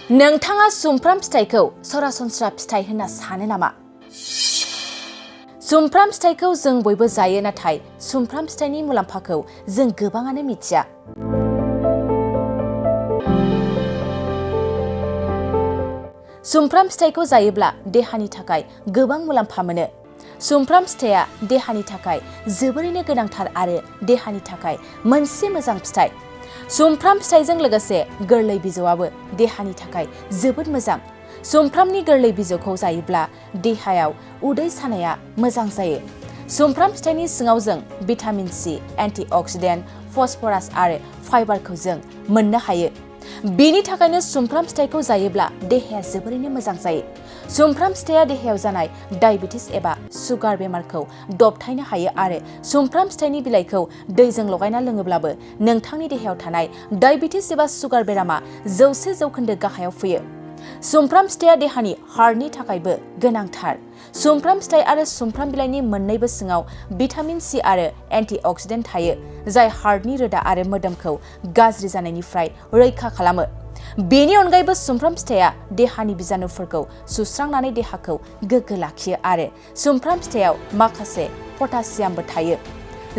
नोंथाङा सुमफ्राम फिथाइखौ सरासनस्रा फिथाइ होनना सानो नामा? सुमफ्राम फिथाइखौ जों बयबो जायो, नाथाय सुमफ्राम फिथाइनि मुलाम्फाखौ जों गोबाङानो मिथिया। सुमफ्राम फिथाइखौ जायोब्ला देहानि थाखाय गोबां मुलाम्फा मोनो। सुमफ्राम फिथाइया देहानि थाखाय जोबोरैनो गोनांथार आरो देहानि थाखाय मोनसे मोजां फिथाइ। सुमफ्राम फिथाइजों लोगोसे गोरलै बिजौआबो देहानि थाखाय जोबोद मोजां। सुमफ्रामनि गोरलै बिजौखौ जायोब्ला देहायाव उदै सानाया मोजां जायो। सुमफ्राम फिथाइनि सिङाव जों भिटामिन सि, एन्टिअक्सिडेन्ट, फस्फरास आरो फाइबारखौ जों मोननो हायो। बेनि थाखायनो सुमफ्राम फिथाइखौ जायोब्ला देहाया जोबोरैनो मोजां जायो। सुमफ्राम फिथाइया देहायाव जानाय डायबिटिस एबा सुगार बेमारखौ दबथायनो हायो आरो सुमफ्राम फिथाइनि बिलाइखौ दैजों लगायना लोङोब्लाबो नोंथांनि देहायाव थानाय डायबिटिस एबा सुगार बेरामा 100% गाहायाव फैयो। सुमफ्राम फिथाइया देहानि हार्टनि थाखायबो गोनांथार। सुमफ्राम फिथाइ आरो सुमफ्राम बिलाइनि मोन्नैबो सिङाव भिटामिन सि आरो एन्टिअक्सिडेन्ट थायो, जाय हार्टनि रोदा आरो मोदोमखौ गाज्रि जानायनिफ्राय रैखा खालामो। बेनि अनगायैबो सुमफ्राम फिथाइया देहानि बिजानुफोरखौ सुस्रांनानै देहाखौ गोग्गो लाखियो आरो सुमफ्राम फिथाइयाव माखासे पटासियामबो थायो,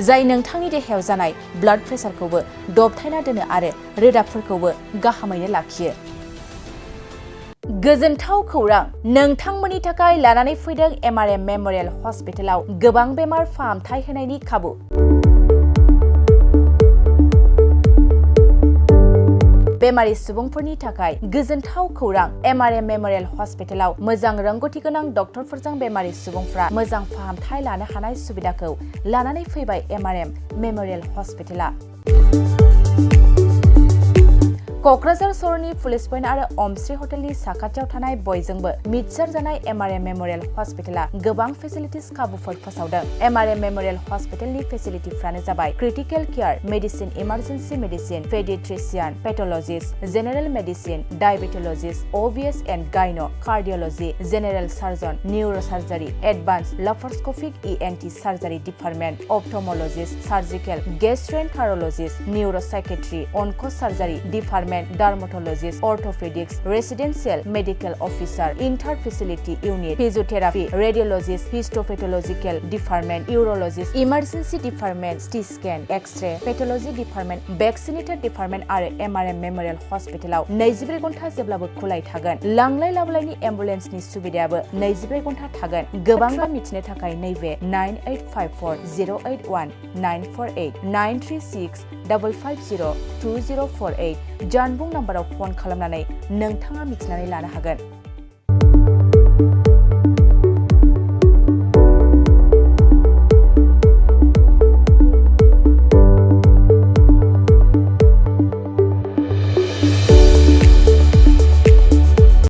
जाय नोंथांनि देहायाव जानाय ब्लाड प्रेसारखौबो दबथायना दोनो आरो रोदाफोरखौबो गाहामैनो लाखियो। गोजोनथाव खौरां! नोंथांमोननि थाखाय लानानै फैदों MRM मेम'रियेल हस्पिटालाव गोबां बेमार फाहामथाय होनायनि खाबु। बेमारि सुबुंफोरनि थाखाय गोजोनथाव खौरां! MRM मेम'रियेल हस्पिटालाव मोजां रोंग'थि गोनां डक्टरफोरजों बेमारि सुबुंफ्रा मोजां फाहामथाय लानो हानाय सुबिदाखौ लानानै फैबाय MRM मेम'रियेल हस्पिटाला। क'क्राझार सहरनि पुलिस पइन्ट आरो अमश्री हटेलनि साखाथियाव थानाय बयजोंबो मिथिसार जानाय MRM मेम'रियेल हस्पिटाला गोबां फेसिलिटिस खाबुफोर फोसावदों। MRM मेम'रियेल हस्पिटालनि फेसिलिटिफ्रानो जाबाय critical care, medicine, emergency medicine, paediatrician, pathologist, general medicine, diabetologist, OBS and gynae, cardiology, general surgeon, neurosurgery, advance laparoscopic ENT surgery department, ophthalmologist, surgical, gastroenterologist, neuropsychiatry, onco' surgery department, dermatologist, orthopaedics, residential medical officer, inter facility unit, physiotherapy, radiologist, histopathological department, urologist, emergency department, CT scan, x-ray, pathology department, vaccinator department आरो MRM memorial हस्पिटालाव 24 घन्टा जेब्लाबो खुलाय थागोन। लांलाय लाबोलायनि एम्बुलेन्सनि सुबिदायाबो 24 घन्टा थागोन। गोबां मिथिनो थाखाय नैबे 9854 081 948 936 550 2048 जानबुं नाम्बाराव फन खालामनानै नोंथाङा मिथिनानै लानो हागोन।